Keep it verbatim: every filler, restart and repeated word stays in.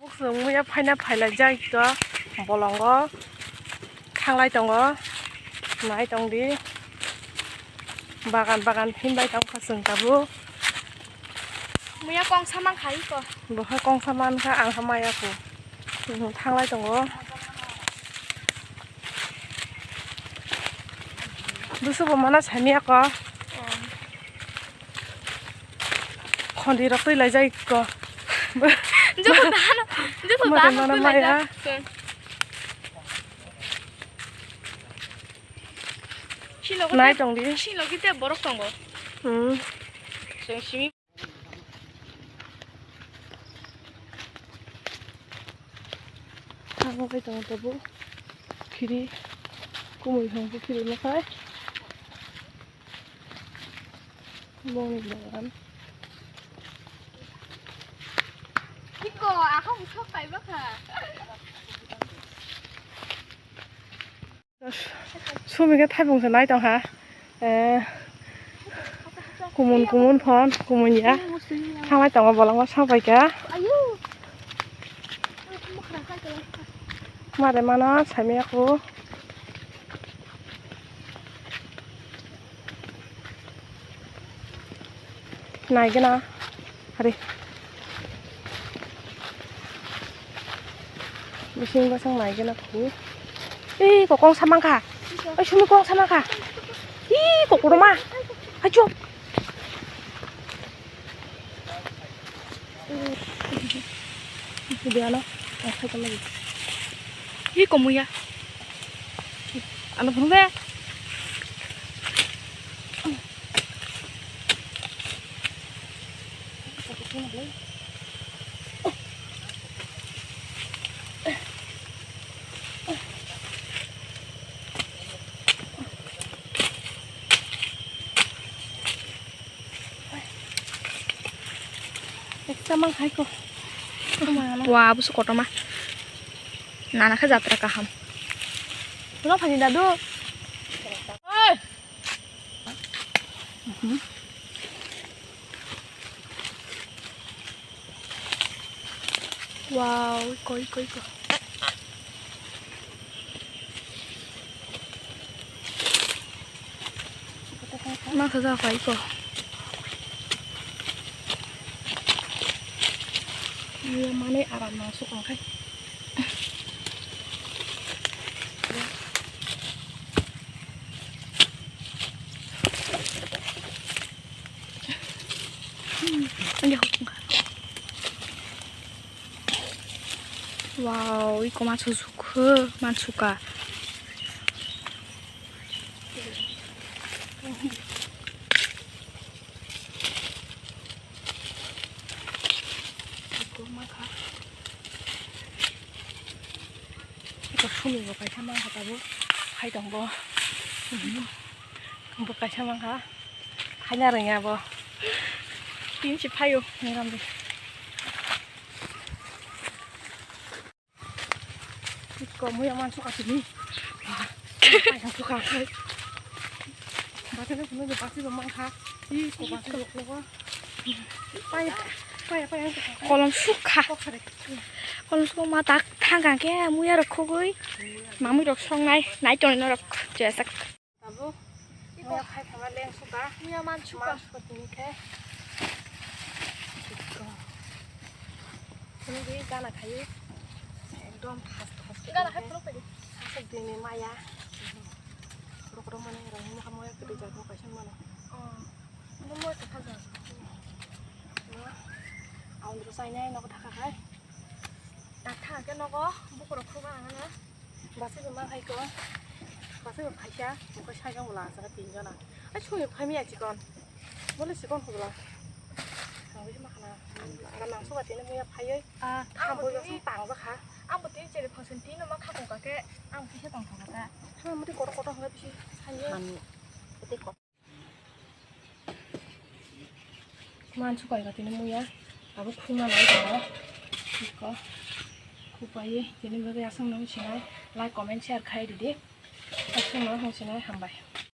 Buk chwng muya phaina phailaijak to bolongo thanglai tongo, nai tongdi, bagan bagan himbai tongkha chwng tabuk. Muya kongsa mankha iko. Boha kongsa mankha, ang ha maya kho. Thanglai tongo. Busu bo mana samiya ko. Khondi rok twi laijak ko. Joto dano, joto Mate dano mana twi maya. Laijak. Sino Nai tongdi. Sino kite borok tongo. Hmm. Chwng simi. Ang bai tongo tabuk. Khiri. Kumui hwnkhe khiri makhai. Bongni bagan. Iko, ako bwswk kaiba kha. Sumike thaibung se nai tong ha. Eh, kumun kumun phon, kumun ya. Thanglai tongo bolongo sabai ka. Mare mano sami aku. Naigena. Hari. Bising basang naigena khu. Ei, kokong samang kha. Oi, sumi kong samang kha. Ih, kokoroma. Hai, chop. Ih, komuya. Ano phunuk de. Ekta mang hai ko. Wa, busu kotoma. Nana khe jatra kaham. Puno phani dadu. Oi. Wow, iko, iko, iko. Ma khaja pai ko. Iya mane aram nang sukang khai. Wow, iko mansuk sukha, mansuka. Iko sumi bo kaisa mankha tabuk, hai tong bo. Bo kaisa mankha, haina rwngya bo. Tin si phaio, nairam di. Iko muya mansuk asini. Paya suka. Bati na kuno bati ba mankha. Iko bati lok lok. Paya, paya, paya. Kolom sukha. Kolom sukha ma tak thang kang ke muya rok khogoi. Mamui rok song nai, nai tong norok jesak. Tabuk muya khai phama leng suka. Muya man suka. Man suka tini khe. Tini di gana khai. Ekdom fast fast. Gana khai phuru pedi. Asuk dini maya. Rok rok mane rang mukha moya kedi jago kaisa mano. Oh. Bo moya kha jago. Aundro sainai nogo thaka khai. Tak thaka khe nogo bukurok khruba ang ano. Basi bo ma hai ko. Basi bo khaisa, mokhe sai jang bwla asaka tin jona. Ai sumi phai miya chikon. Bole chikon khobla. Ang bisi ma khana. Aga nang suka tini muya phaioi. Ah, thambo tini sung tang jakha. Ang bo tini cheri phangsen tini ma khakung ka khe ang kisa tong thang kha. Ha, muti kotor kotor hwnga bisi sai. Ani. Muti kotor. Man sukai ka tini muya, abo khuma nai tongo. Iko khupai tini bagwi aswk nung sinai, like, comment, share khai ridi. Aswk nung sinai, hambai.